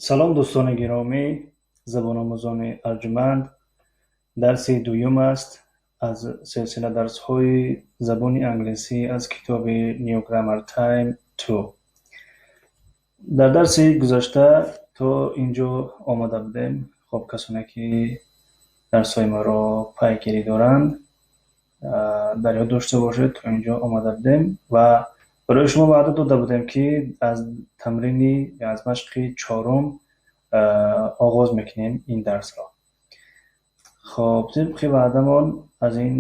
Салом, дӯстони гиромӣ, забономӯзони арҷманд. Дарси дуюм аст аз силсила дарсҳои забони англисӣ аз китоби New Grammar Time 2. Дар дарси гузашта то ин ҷо омада будем. Хоб, касоне ки дарсҳои маро пайгирӣ доранд, дар ёд дошта бошед, то ин ҷо омада будем ва барои шумо ваъда дода будем, ки аз тамрини, аз машқи чорум оғоз мекунем ин дарсро. Хоб, тибқи ваъдамон аз ин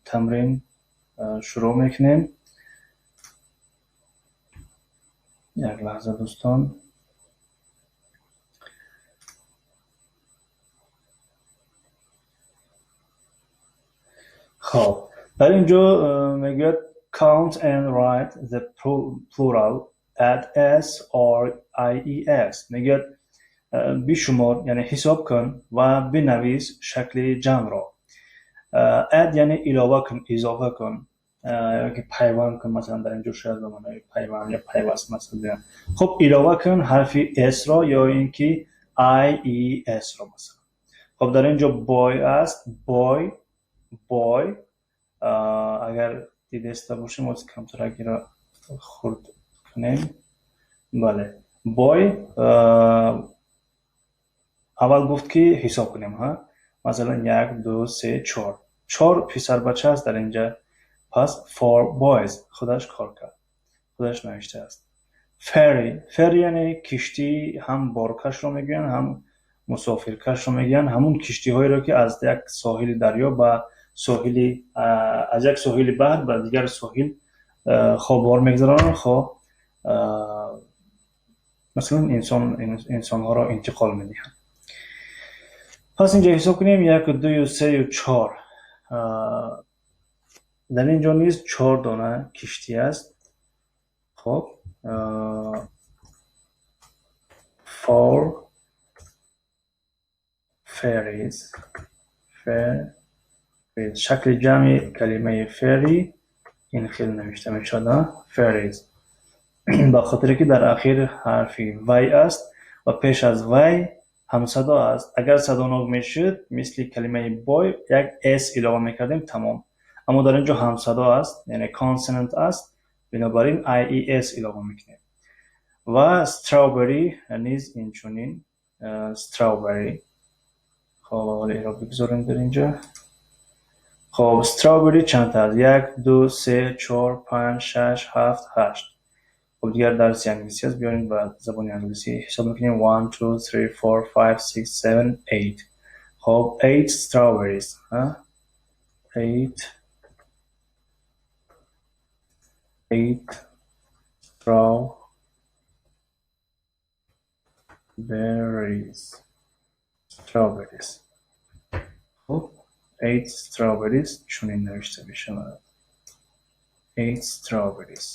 тамрин шурӯъ мекунем. Як лаҳза, дӯстон. Хоб, дар ин ҷо мегӯяд: count and write the plural, add s or ies. Мегӯяд, бишумор, яъне ҳисоб кун ва бинавис шакли ҷамъро. Add яъне илова кун, изофа кун ёки пайванд кун. Масалан, дар ин ҷо шояд ба маънои пайванд ё пайваст масалан. Хуб, илова кун ҳарфи s-ро ё ин ки ies-ро масалан. Хуб, дар ин ҷо boy аст, boy, boy. Агар дидаиста бошем, оз камтаракиро хурд кунем. Бале, boy. Аввал гуфт, ки ҳисоб кунем, ҳа, масалан, як, ду, се, чор, чор писарбача аст дар инҷа, пас four boys. Худаш кор кард, худаш навиштааст. Ferry, ferry яъне киштӣ, ҳам боркашро мегӯянд, ҳам мусофиркашро мегӯянд, ҳамун киштиҳоеро, ки аз як соҳили дарё ба соҳили, аз як соҳили баҳр ба дигар соҳил хоҳ бор мегузаронанд, хоҳ масалан инсонҳоро интиқол медиҳанд. Пас инҷо ҳисоб кунем: як, дую, сею, чор. Дар ин ҷо низ чор дона киштӣ аст. Хоб, four ferries, ferries. Шакли ҷамъи калимаи ferry ин хел навишта мешавад: ferries. Ба хотире ки дар ахир ҳарфи y аст ва пеш аз y ҳамсадо аст. Агар садонок мешуд, мисли калимаи boy, як s илова мекардем, тамом. Аммо дар ин ҷо ҳамсадо аст, яъне consonant аст, бинобар ин ies илова мекунем. Ва strawberry низ инчунин, strawberry. Хоб, аввал иро бигзорем дар инҷо. Хоб, strawberry чанд аст? Як, ду, се, чор, панҷ, шаш, ҳафт, ҳашт. Хоб, дигар дарси англисӣ аст, биёрем ба забони англисӣ ҳисоб мекунем: one, two, three, four, five, six, seven, eight. Хоб, eight strawberries, eight, eight strawberries, strawberries. Хуб, eight strawberries чунин навишта мешавад: eight strawberries.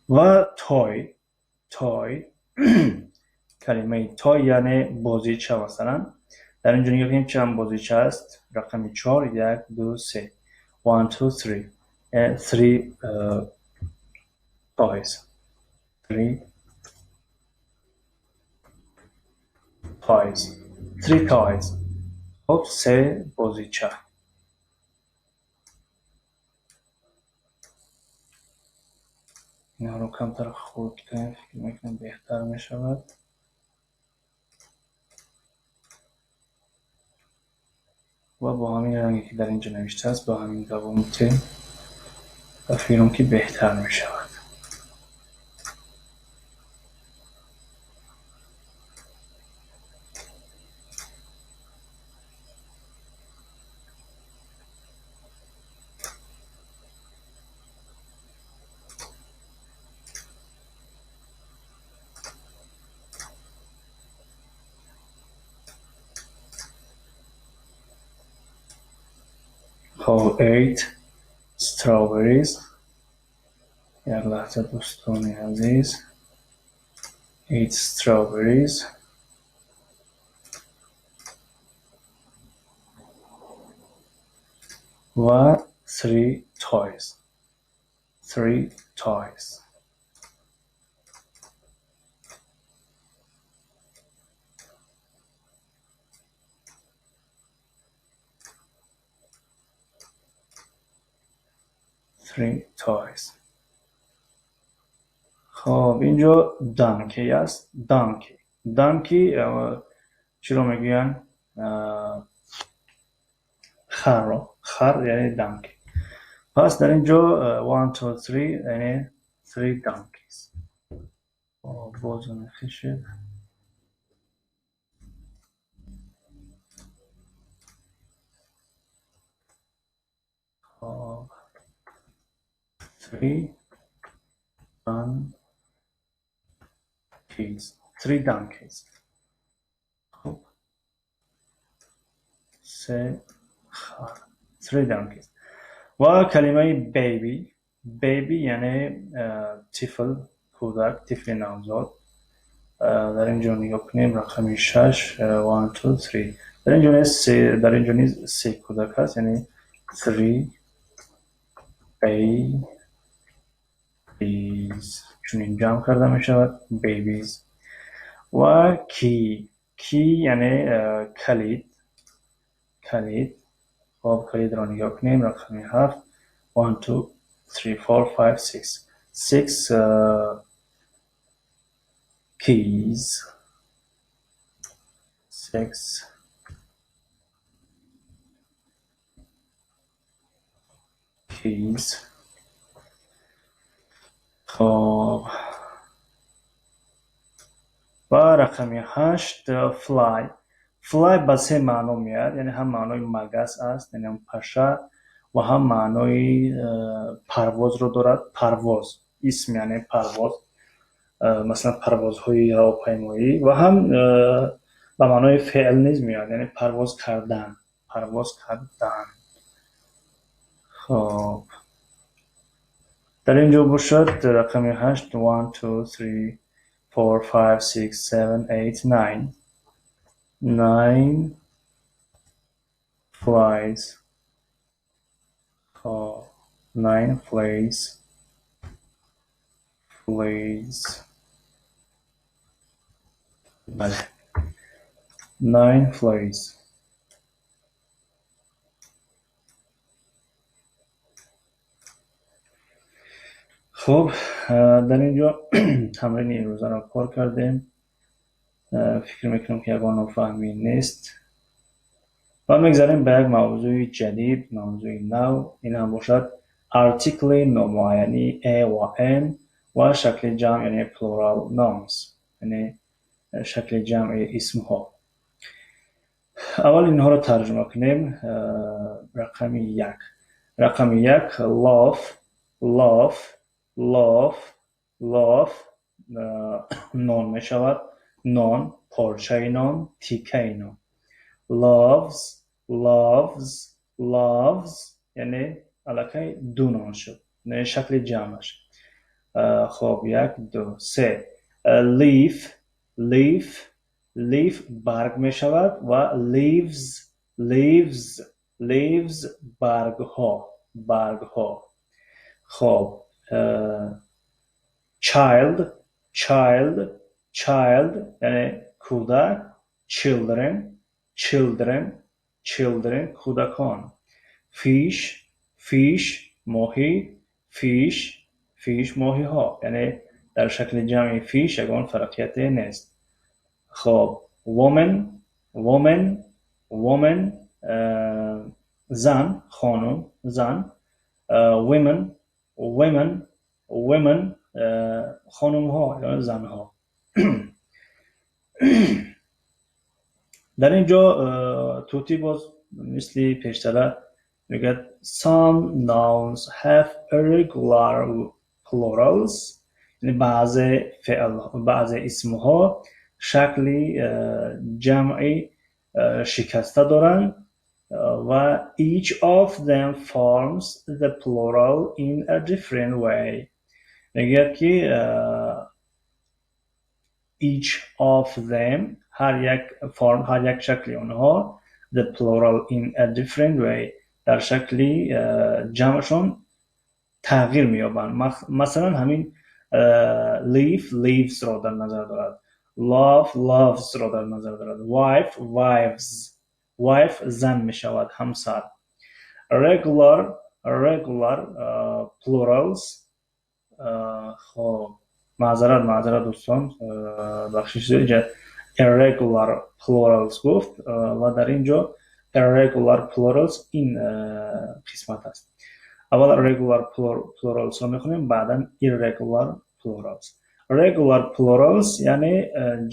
Ва toy, toy. Калимаи toy яъне бозича. Масалан, дар ин ҷо нигоҳ кунем, чанд бозича аст. Рақами чор: як, ду, се, one, two, three, three toys, three toys, three toys. Хуб, се бозича. Инҳоро камтар хурд кунем, фикр мекунам, беҳтар мешавад. Ва бо ҳамин ранге, ки дар инҷо навиштааст, бо ҳамин давом медиҳем ва фикрам, ки беҳтар мешавад. Хоб, eight strawberries. Як лаҳза, дӯстони азиз. Eight strawberries ва three toys, three toys. Three toys. Хоб, инҷо donkey аст. Donkey. Donkey чиро мегӯянд? Харро. Хар яъне donkey. Пас дар ин ҷо one, two, three, яъне three donkeys. Боз мехешед. Хоб, three donkeys. Three donkeys. Хуб, се хар. Three donkeys. Ва калимаи baby. Baby яъне тифл, кӯдак, тифли навзод. Дар ин ҷо нигоҳ кунем, рақами 6, one, two, three. Дар ин ҷо низ се кӯдак аст, яъне three babies. Чунин ҷамъ карда мешавад babies. Ва key. Key яъне калид. Калид. Хоб, калидро нигоҳ кунем, рақами 7, one, two, three, four, five, six. Six keys. Six keys. Хоб, ва рақами 8, fly. Fly ба се маъно меояд, яъне ҳам маънои магас аст, яъне ҳам паша, ва ҳам маънои парвозро дорад. Парвоз, исм яъне парвоз, масалан, парвозҳои ҳавопаймоӣ, ва ҳам ба маънои феъл низ меояд, яъне парвоз кардан, парвоз кардан. Хоб, дар ин ҷо бошад рақами 8, one, two, three, four, five, six, seven, eight, nine. Nine flies. Хоб, nine flies. Flies. Бале, nine flies. Хуб, дар ин ҷо тамрини имрӯзаро кор кардем. Фикр мекунам, ки ягон нофаҳмӣ нест, ва мегзарем ба як мавзӯи ҷадид, мавзӯи нав. Ин ҳам бошад артикли номуайяни a ва an ва шакли ҷамъ, яъне plural nouns, яъне шакли ҷамъи исмҳо. Аввал инҳоро тарҷума кунем. Рақами 1, рақами 1, loaf, loaf, loaf, loaf нон мешавад, нон, порчаи нон, тикаи нон. Loaves, loaves, loaves, яъне аллакай ду нон шуд, яъне шакли ҷамъаш. Хоб, як, ду, се. Leaf, leaf, leaf барг мешавад ва leaves, leaves, leaves баргҳо, баргҳо. Хоб, child, child, child яъне кӯдак, children, children, children кӯдакон. Fish, fish моҳӣ, fish, fish моҳиҳо, яъне дар шакли ҷамъи fish ягон фарқияте нест. Хоб, woman, woman, woman зан, хонум, зан, women, women, women хонумҳо ё занҳо. Дар ин ҷо тӯтӣ боз мисли пештара мегӯяд: some nouns have irregular plurals, яъне баъзе феъл, баъзе исмҳо шакли ҷамъи шикаста доранд ва each of them forms the plural in a different way. Мегӯяд, ки each of them, ҳар як форм, ҳар як шакли онҳо, the plural in a different way, дар шакли ҷамъшон тағйир меёбанд. Масалан, ҳамин leaf, leaves ро дар назар дорад, loaf, loaves ро дар назар дорад, wife, wives. Wife зан мешавад, ҳамсар. Regular Regular plurals. Хоб, маъзарат, маъзарат, дӯстон, бахшиш, инҷа irregular plurals гуфт ва дар ин ҷо irregular plurals ин қисмат аст. Аввал regular plurals-ро мехонем, баъдан irregular plurals. Regular plurals, яъне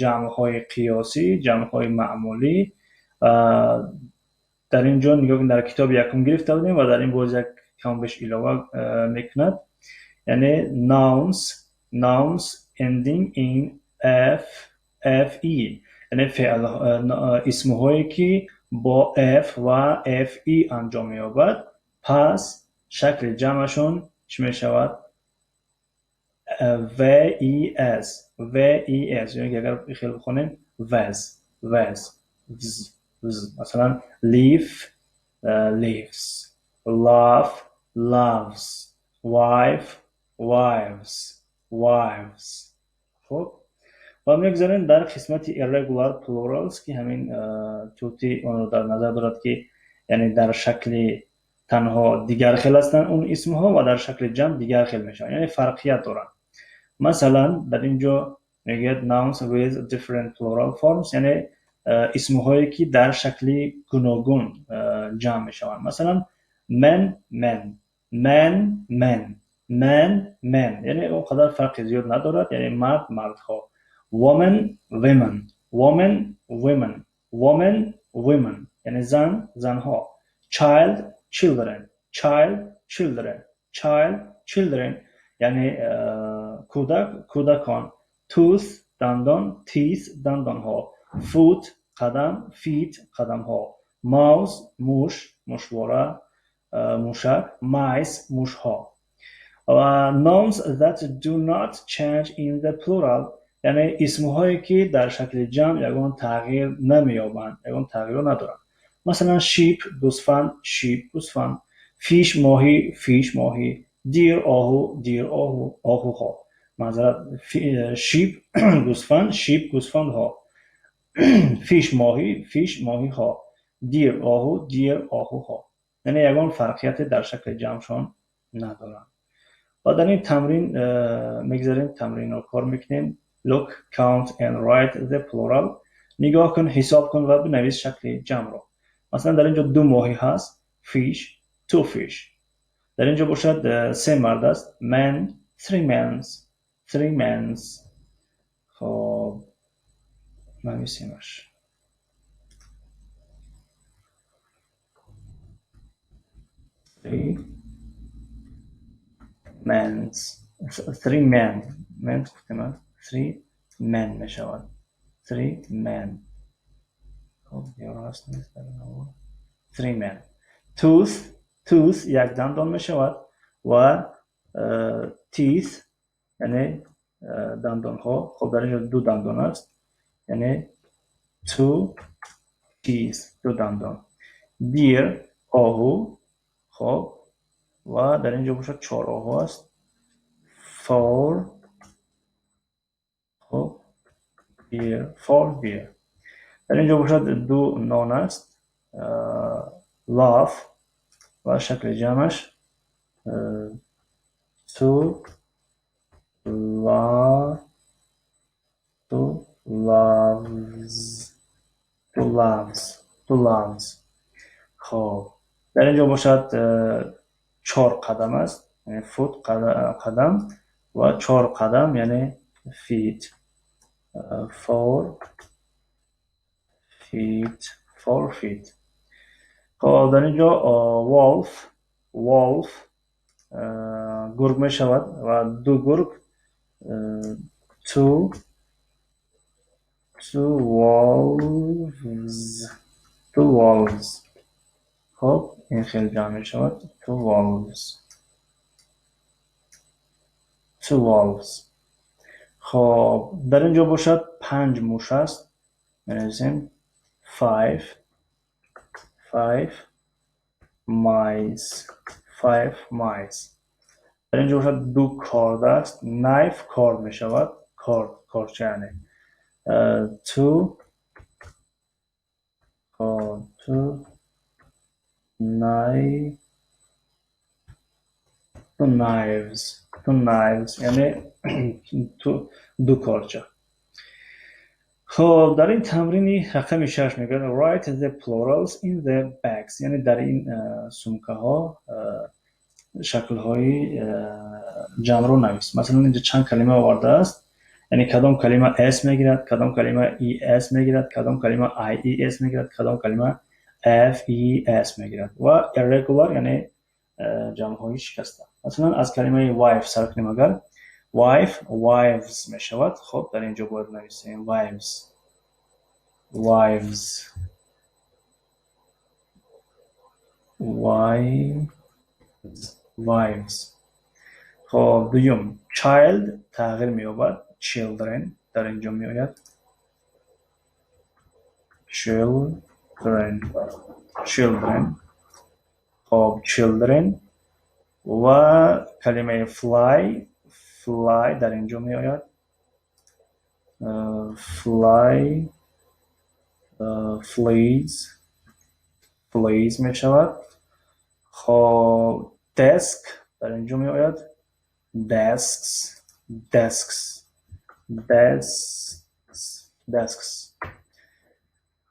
ҷамъҳои қиёсӣ, ҷамъҳои маъмулӣ. Дар ин ҷо нигоҳ, дар китоби якум гирифта будем ва дар ин боз як камбеш илова мекунад, яъне nouns ending in f, f, e, яъне феъл, исмҳое, ки бо f ва f, e анҷом меёбад, пас шакли ҷамъашон чӣ мешавад? V, e, s, v, e, s. Ё ки агар хел бихонем, ves, ves, vs, vs. Масалан, leaf, leaves, love, loves, wife, wives, wives. Хуб, ва мегузарем дар қисмати irregular plurals, ки ҳамин тути онро дар назар дорад, ки яъне дар шакли танҳо дигар хел ҳастанд он исмҳо ва дар шакли ҷамъ дигар хел мешаванд, яъне фарқият доранд. Масалан, дар ин ҷо мегӯяд nouns with different plural forms, яъне исмҳое, ки дар шакли гуногун ҷамъ мешаванд. Масалан, man, men, man, men, man, men, яъне он қадар фарқи зиёд надорад, яъне мард, мардҳо. Woman, women, woman, women, woman, women, яъне зан, занҳо. Child, children, child, children, child, children, яъне кӯдак, кӯдакон. Tooth, дандон, teeth, дандонҳо. Foot, қадам, feet, қадамҳо. Mouse, муш, мушвора, мушак, mice, мушҳо. Ва nouns that do not change in the plural, яъне исмҳое, ки дар шакли ҷамъ ягон тағйир намеёбанд, ягон тағйирро надоранд. Масалан, sheep, гӯсфанд, sheep, гӯсфанд, fish, моҳӣ, fish, моҳӣ, deer, оҳу, deer, оҳу, оҳуҳо. Маъзарат, sheep, гӯсфанд, sheep, гӯсфандҳо, fish, моҳӣ, fish, моҳиҳо, deer, оҳу, deer, оҳуҳо, яъне ягон фарқияте дар шакли ҷамъшон надоранд. Ва дар ин тамрин мегзарем, тамринро кор мекунем. Look, count and write the plural. Нигоҳ кун, ҳисоб кун ва бинавис шакли ҷамъро. Масалан, дар ин ҷо ду моҳӣ ҳаст, fish, two fish. Дар ин ҷо бошад, се мард аст, men, three mens, three mens. Хоб, нависемаш. Three mens, three men, men гуфтем, three men мешавад, three men. Хоб, ҳаст нест дар three men. Tooth, tooth, як дандон мешавад ва teeth, яъне дандонҳо. Хоб, дар ин ҷо ду дандон аст, яъне two teeth, ду дандон. Deer, оҳу. Хоб, ва дар ин ҷо бошад, чор оҳу аст, four. Хоб, deer, four deer. Дар ин ҷо бошад, ду нон аст, loaf, ва шакли ҷамъаш two loaves, two loaves, two loaves. Хоб, дар ин ҷо бошад, чор қадам аст, яъне foot, қадам, ва чор қадам, яъне feet, four feet, four feet. Хоб, дар ин ҷо wolf, wolf, гург мешавад ва ду гург, two wolves, two wolves. Хоб, ин хел ҷамъ мешавад, two wolves, two wolves. Хоб, дар ин ҷо бошад, панҷ муш аст, менависем five, five mice, five mice. Дар ин ҷо бошад, ду корд аст, knife, корд мешавад, корд, корча, яъне two, two knives. Two knives, two knives, яъне ду корча. Хоб, дар ин тамрини рақами 6 мегӯяд: write the plurals in the bags, яъне дар ин сумкаҳо шаклҳои ҷамъро навис. Масалан, инҷо чанд калима овардааст, яъне кадом калима s мегирад, кадом калима es мегирад, кадом калима ies мегирад, кадом калима fes мегирад ва irregular, яъне ҷамъҳои шикаста. Масалан, аз калимаи wife сар кунем, агар wife, wives мешавад. Хоб, дар ин ҷо бояд нависем wives, wives, wives, wives. Хоб, дуюм, child тағйир меёбад, children дар ин ҷо меояд, children, children. Хоб, children. Ва калимаи fly, fly дар ин ҷо меояд, fly, fleas, fleas мешавад. Хоб, desk дар ин ҷо меояд, desks, desks, desks, desks.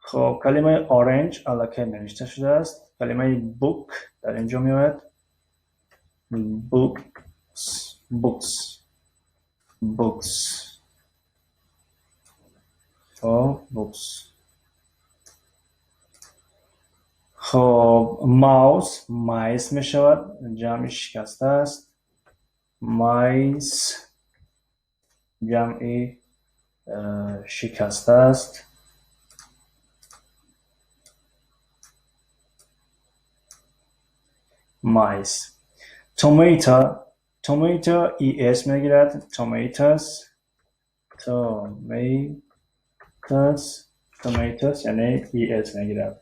Хоб, калимаи orange аллакай навишта шудааст. Калимаи book дар ин ҷо меояд, books, books, books. Хоб, books. Хоб, mouse, mice мешавад, ҷамъи шикаста аст, mice ҷамъи шикаста аст. Mice. Tomato, tomato es мегирад, tomatoes, tomatoes, tomatoes, яъне es мегирад.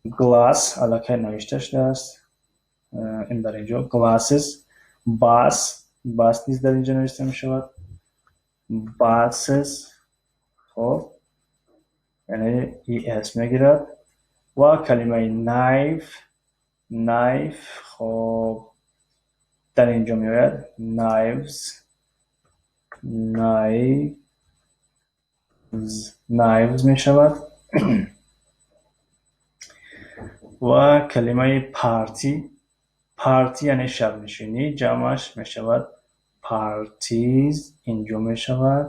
Glass аллакай навишта шудааст, ин дар ин ҷо glasses. Bus, bus низ дар ин ҷо навишта мешавад, buses. Хоб, яъне es мегирад. Ва калимаи knife, knife, хоб, дар ин ҷо меояд, knives, knives, knives мешавад. Ва калимаи party, party яъне шабнишинӣ, ҷамъаш мешавад parties, инҷо мешавад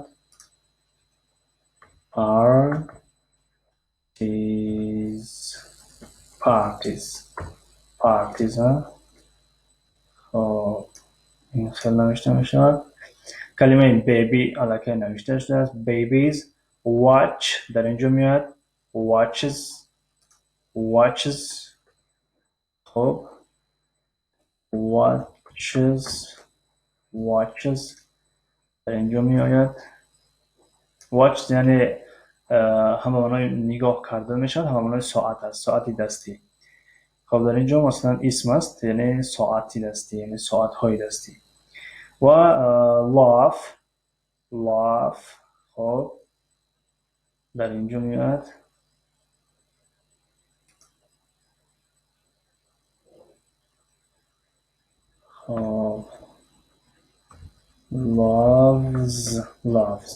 parties, parties, parties. Хоб, ин хел навишта мешавад. Калимаи baby аллакай навишта шудааст, babies. Watch дар ин ҷо меояд, watches, watches. Хоб, watches, watches дар ин ҷо меояд. Watch яъне ҳама маънои нигоҳ карда мешавад, ҳама маънои соат аст, соати дастӣ. Хоб, дар ин ҷо масалан исм аст, яъне соати дастӣ, яъне соатҳои дастӣ. Ва laugh, laugh, хоб, дар ин ҷо меояд. Хоб, loves, loves,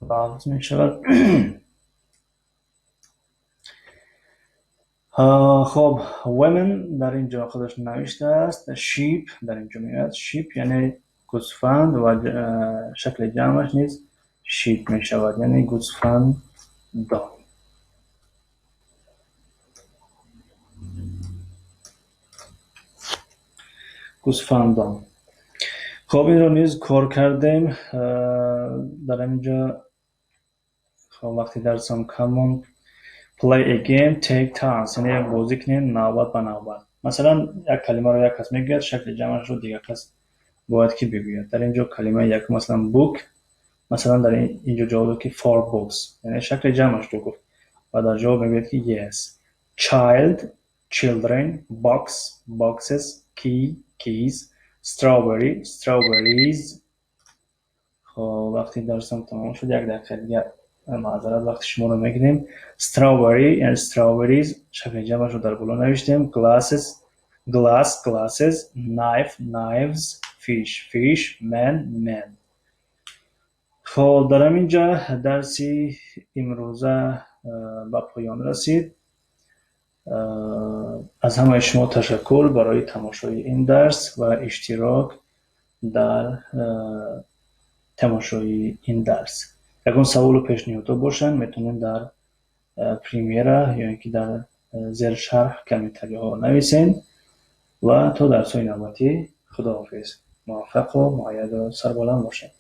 loves мешавад. Хоб, women дар ин ҷо худаш навиштааст. Sheep дар ин ҷо меояд, sheep яъне гӯсфанд ва шакли ҷамъаш низ sheep мешавад, яъне гӯсфандон. Гӯсфандон. Хоб, инро низ кор кардем. Дар ҳамин ҷо, хоб, вақти дарсам кам монд. Play a game, take turns, яъне бозӣ кунем навбат ба навбат. Масалан, як калимаро як кас мегӯяд, шакли ҷамъашро дигар кас бояд ки бигӯяд. Дар ин ҷо калимаи якум, масалан, book, масалан, дар ин ҷо ҷавоб дод ки four books, яъне шакли ҷамъашро гуфт ва дар ҷавоб мегӯяд ки yes. Child, children, box, boxes, key, keys, strawberry, strawberries. Хоб, вақти дарсам тамом шуд, як дақиқа дигар маъзарат, вақти шуморо мегирем. Strawberry яъне strawberries, шакли ҷамъашро дар боло навиштем. Glasses, Glass, glasses, knife, knives, fish, fish, man, men. Хоб, дар ҳамин ҷа дарси имрӯза ба поён расид. Аз ҳамаи шумо ташаккур барои тамошои ин дарс ва иштирок дар тамошои ин дарс. Ягон саволу пешниҳодҳо бошанд, метавонед дар примера ё ин ки дар зершарҳ, комментариҳо нависед ва то дарсҳои навбатӣ, худоҳофиз, муваффақу муайяду сарбаланд бошед.